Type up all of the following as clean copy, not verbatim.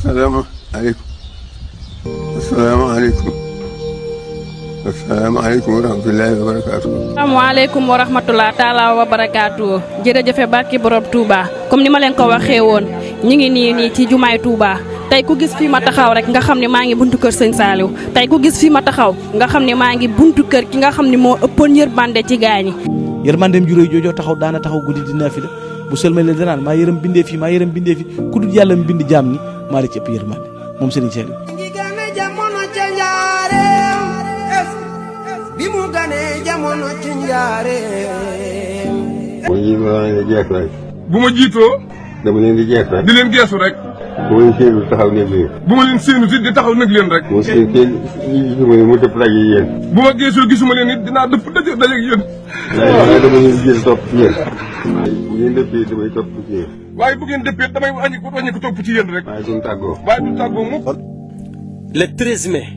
asalaamaaleykum asalaamaaleykum asalaamaaleykum wa rahmatulahi wa barakaatu. asalaamaaleykum wa rahmatulah taalaa wa barakaatu. jërëjëf barki borom Touba comme ni ma leen ko waxee woon ñu ngi nii ci jumaay Touba tey ku gis fii ma taxaw rek nga xam ne maa ngi buntu kër sëñ Saliou tey ku gis fii ma taxaw nga xam ne maa ngi buntu kër ki nga xam ne moo ëppoon yërmande ci gaañi. yërmandeem ju réy joojoo taxaw daana taxaw guddi di naafila bu sëlmalee danaan maa yërëm bindee fi maa yërëm bindee fi ku dul yàlla mu bind jaam ni maa la ci ëpp yërmande moom Serigne Saliou. bi mu ganee jamono ci njaareem. bu ma jiitoo. dama leen di jeex rek. di leen geesu rek. bu ma leen séenu taxaw nekk leen. bu ma leen séenu si di taxaw nekk leen rek. bu ma seen gisuma leen mu dëpp daje yéen. bu ma geesoo gisuma leen it dinaa dëpp daje ak yéen. waaye dama leen jël topp ci yéen. bu ngeen dëppee damay topp ci yéen. waaye bu ngeen dëppee damay wàññi ko topp ci yéen rek. waaye duñ tàggoo. waaye duñ tàggoo mukk. le 13 mai.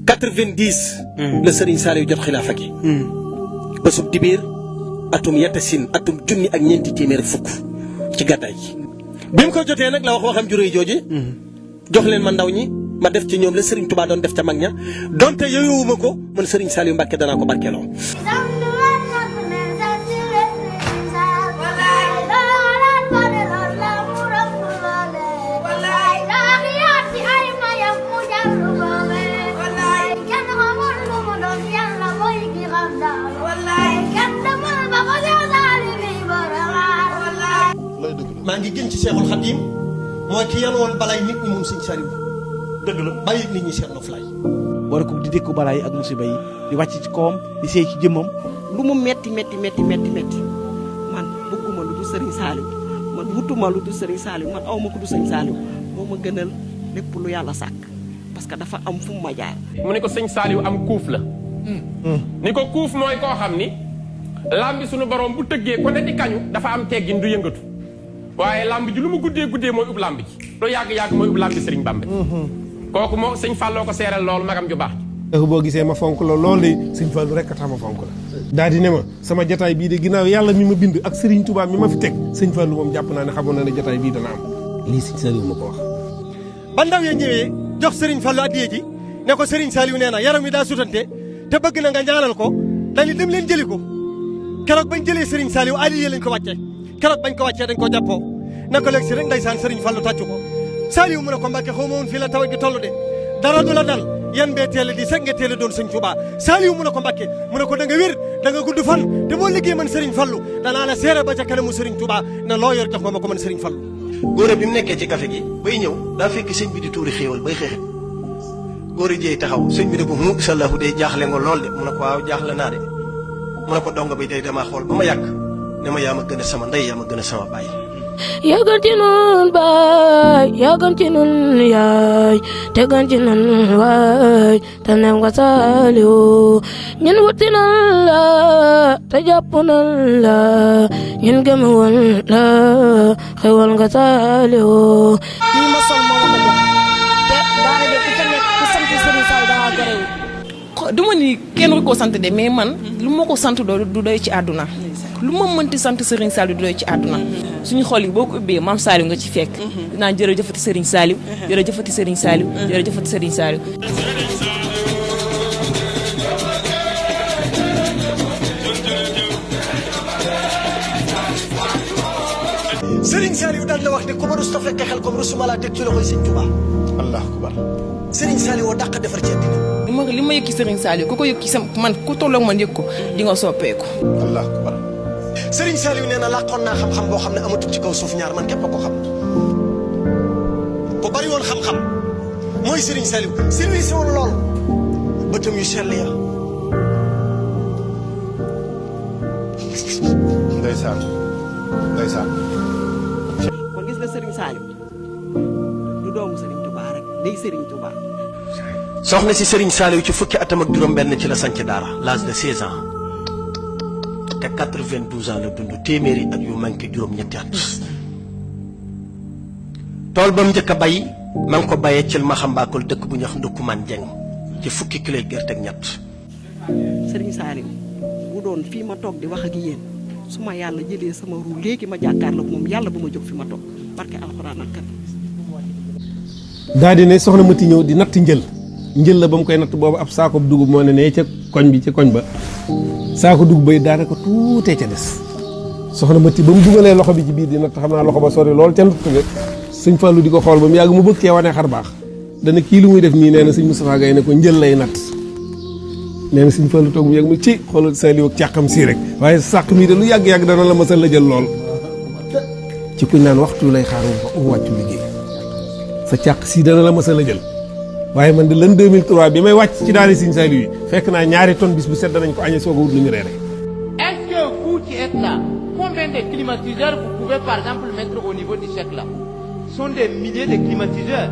90. la Serigne Saliou jot xilaafa gi. bésub dibeer atum yattasin atum junni ak ñeenti téeméer fukk ci gàddaay gi. bi mu ko jotee nag la wax waxam juróoy jooju. jox leen ma ndaw ñi ma def ci ñoom la Serigne Touba doon def ca mag ña donte yooyuwuma ko man Serigne Saliou Mbacké danaa ko barkeeloo. maa ngi gën ci Seexul Xadiim mooy ki yan woon balay nit ñi moom sëñ Saliou dëgg la bàyyi nit ñi seen noflaay. war ko di dékku balaa yi ak musiba yi di wàcc ci kawam di seey ci jëmmam. lu mu metti man bëgguma lu du Serigne Saliou man wutuma lu du Serigne Saliou man awma ko du sëñ Saliou moo ma gënal lépp lu yàlla sàkk parce que dafa am fu mu ma jaar. mu ne ko sëñ Saliou am kuuf la. ni ko kuuf mooy koo xam ni lambi sunu borom bu tëggee ko ne di kañu dafa am teggin du yëngatu. waaye lamb ji lu mu guddee mooy ub lamb ji lu yàgg-yàgg mooy ub lamb ji Serigne Bamba kooku moo sëñ Falloo ko seeral loolu magam ju baax boo gisee ma fonk la loolu de sëñ Fallou rek a tax ma fonk la daal di ne ma sama jataay bii de ginnaaw yàlla mi ma bind ak Serigne Touba mi ma fi teg sëñ Fallou moom jàpp naa ne xamoon na ne jataay bii dana am lii sëñ Saliou ma ko wax. ba ndaw ya ñëwee jox Serigne Fallou addiye ji ne ko Serigne Saliou nee na yaram wi daa sutante te bëgg na nga ñaanal ko dañu dem leen jëli ko keroog bañ jëlee Serigne Saliou addiye lañ ko wàccee keroog bañ ko wàccee dañ ko jàppoo naka léegi si rek ndeysaan Serigne Fallou tàccu ko Saliou mu ne ko Mbàkke xaw ma woon fii la tawat gi toll de dara du la dal yan bee teel a di seg nga teel a doon sëñ Touba Saliou mu ne ko Mbàkke mu ne ko da nga wér da nga gudd fan te boo liggéey man Serigne Fallou danaa la seere ba ca kanamu Serigne Touba na loo yor jox ma ko man Serigne Fallou. góor bi mu nekkee ci café gi bay ñëw daa fekk sëñ bi di tuuri xéewal bay xeexit góor yi jeey taxaw sëñ bi ne ko mu sallahu de jaaxle nga lool de mu ne ko waaw jaaxle naa de mu ne ko donga bi day damaa xool ba ma yàgg ne ma yaa ma gën a sama ndey yaa ma gën a sama baay. yaa gën ci nun baay yaa gën ci nun yaay te gën ci nun waay te nem nga Saliou ñun wuti nan la te jàpp nan la ñun gëm woon la xewal nga Saliou. lii ma sol moo ma ko jox te daara de ku fa nekk ku sant Serigne Saliou da ngaa gërëw. du ma ni kenn war koo sant de mais man lu ma ko sant du doy ci àdduna lu ma mënti sant Serigne Saliou du doy ci àdduna suñu xol yi boo ko ubbee maam Saliou nga ci fekk dinaa jërëjëfati Serigne Saliou jërëjëfati Serigne Saliou jërëjëfati Serigne Saliou. Serigne Saliou daan la wax ne ku ma rus ta fekk xel comme rusuma laa teg ci loxoy sëñ Touba. Allahu akbar. Serigne Saliou woo dàq defar ci àddina. li ma yëg ci Serigne Saliou ku ko yëg ci man ku tolloog man yëg ko di nga soppeeku. Allahu akbar. Serigne Saliou nee na làqoon naa xam-xam boo xam ne amatul ci kaw suuf ñaar man képp a ko xam. ku bari woon xam-xam mooy Serigne Saliou service woon lool bëtam yu sell ya. ndeysaan ndeysaan. kon gis nga Serigne Saliou du doomu Serigne Touba rek day Serigne Touba. soxna si Serigne Saliou ci fukki atam ak juróom-benn ci la sanc daara l'âge de 16 ans te 92 ans la dund téeméeri at yu manqué juróom-ñetti at. tool ba mu njëkk a bay ma ngi ko bayee ci Maxambaakol dëkk bu ñuy wax Ndukkumaan Jeng ci fukki kilo gerte ak ñett. Serigne Saliou bu doon fii ma toog di wax ak yéen su ma yàlla jëlee sama ruu léegi ma jàkkaarloog moom yàlla bu ma jóg fi ma toog barke alxuraan ak kan daal di ne soxna Mati ñëw di natt njël la ba mu koy natt boobu ab saako dugub moo ne ca koñ bi ca koñ ba saako dugub bay daanaka tuutee ca des soxna Mati ba mu dugalee loxo bi ci biir di natt xam naa loxo ba sori lool ca natt ga sëñ Fallou di ko xool ba mu yàgg mu bëgg cee wane xar baax dana kii lu muy def nii nee na sëñ Moustapha Gaye ne ko njël lay natt nee na sëñ Fallou toog mu yàgg mu ci xoolal Saliou ak càqam si rek waaye sàq mii de lu yàgg-yàgg dana la masal la jël lool ci kuñ naan waxtu lay xaar mu wàccu liggéey sa càq si dana la masal la jël waaye man de l'an 2003 bi may wàcc ci daal sëñ Saliou yi fekk naa 2 tonnes bis bu set danañ ko añee soog a wut lu ñu reere. Est-ce que vous qui êtes là, combien de climatiseurs vous pouvez par exemple mettre au niveau du chèque là? Ce sont des milliers de climatiseurs.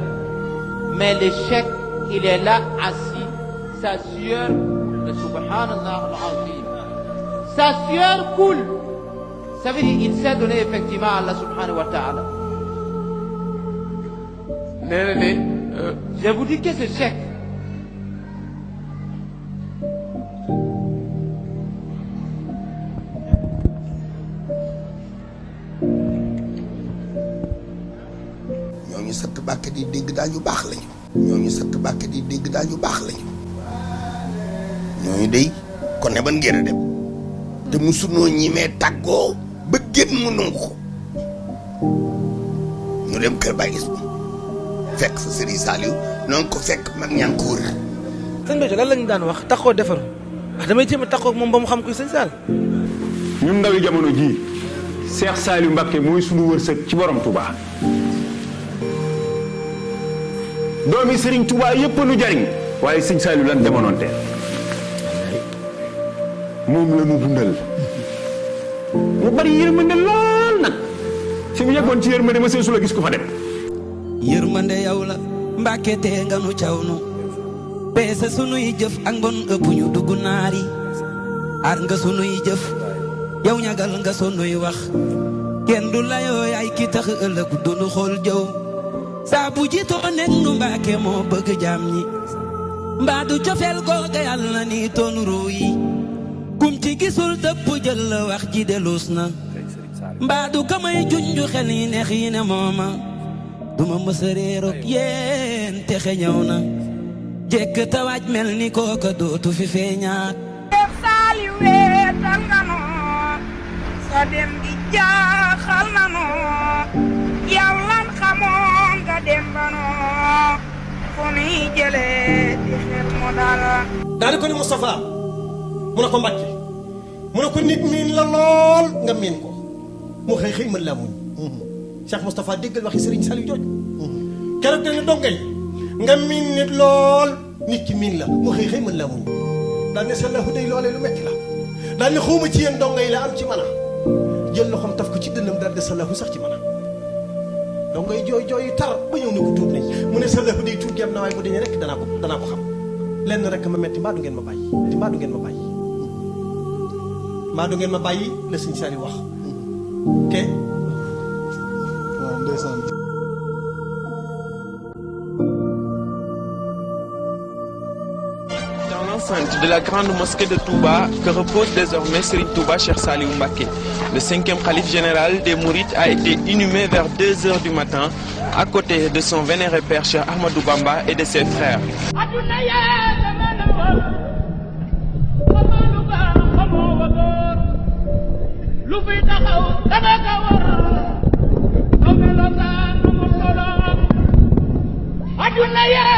Mais le chèque, il est là assis, sa sueur coule, subhanallah al-azim. Sa sueur coule. Ça veut dire qu'il s'est donné effectivement à Allah subhanahu wa ta'ala. Je vous dis que ce chèque, ñooñu sant Mbàkke di dégg daañu baax lañu. ñooñu sant Mbàkke di dégg daañu baax lañu. ñooñu day kon ne ban ngeen a dem te musunoo ñimee tàggoo ba génn mu nangu ko ñu dem kër Baye Isma fekk sa Serigne Saliou noonu ko fekk mag ñaa ngi ko wër. sëñ Béthio lan lañu daan wax taxoo defaru wax damay jéem a taxoo ak moom ba mu xam kuy sëñ Sall. ñun ndawi jamono jii Cheikh Saliou Mbacké mooy sunu wërsëg ci borom Touba. doomi Serigne Touba yëpp nu jariñ waaye sëñ Saliou lan demoonte moom la nu dundal mu bari yërmande lool nag fi mu yeggoon ci yërmande ma seen su la gis ko fa dem. yërmande yow la Mbàkke tee nga nu caw nu peese sunuy jëf ak mbon ëpp ñu dugg naari aar nga sunuy jëf yow ñagal nga sunuy wax kenn du la yoo yaay ki tax ëllëg dunu xool jëw saa bu jiitoo nekk nu Mbàkke moo bëgg jaam ñi mbaa du cofeel googa yàlla ni toonu ruu yi kum ci gisul dëpp jël la wax ji delus na mbaa du kamay junju xel yi neex yi ne mooma duma mësa réeroog yéen te xeñaw na jekk tawaaj mel ni kooka dootu fi feeñaat Saliou weetal nga noo sa dem gi jaaxal na noo yow lan xamoon nga dem ba noo fu nuy jëlee di xel mu dara daal di ko ni Moustapha mu ne ko Mbàkke mu ne ko nit miin la lool nga miin ko mu xëy xëy mën laa muñ Cheikh Moustapha déggal waxi Serigne Saliou jooju keroog dañu dongay nga miin nit lool nit ki miin la mu xëy xëy mën laa muñ daal ne sallahu day loolee lu metti la daal ne xawma ci yéen dongay la am ci mën a jël loxoom taf ko ci dënnam daal de sallahu sax ci mën a dongay jooy jooy tar ba ñëw ne ko tuub nañ mu ne sallahu day tuub gem na waaye bu dañee rek danaa ko xam lenn rek ma metti mbaa du ngeen ma bàyyi mbaa du ngeen ma bàyyi mbaa du ngeen ma bàyyi la Sëñ Saliou wax te waaw ndeysaan dans l'enceinte de la grande mosquée de Touba que repose désormais Serigne Touba Cheikh Saliou Mbacké. Le 5e khalife général des Mourides a été inhumé vers 2 heures du matin à côté de son vénéré père Cheikh Ahmadou Bamba et de ses frères. aduna yaa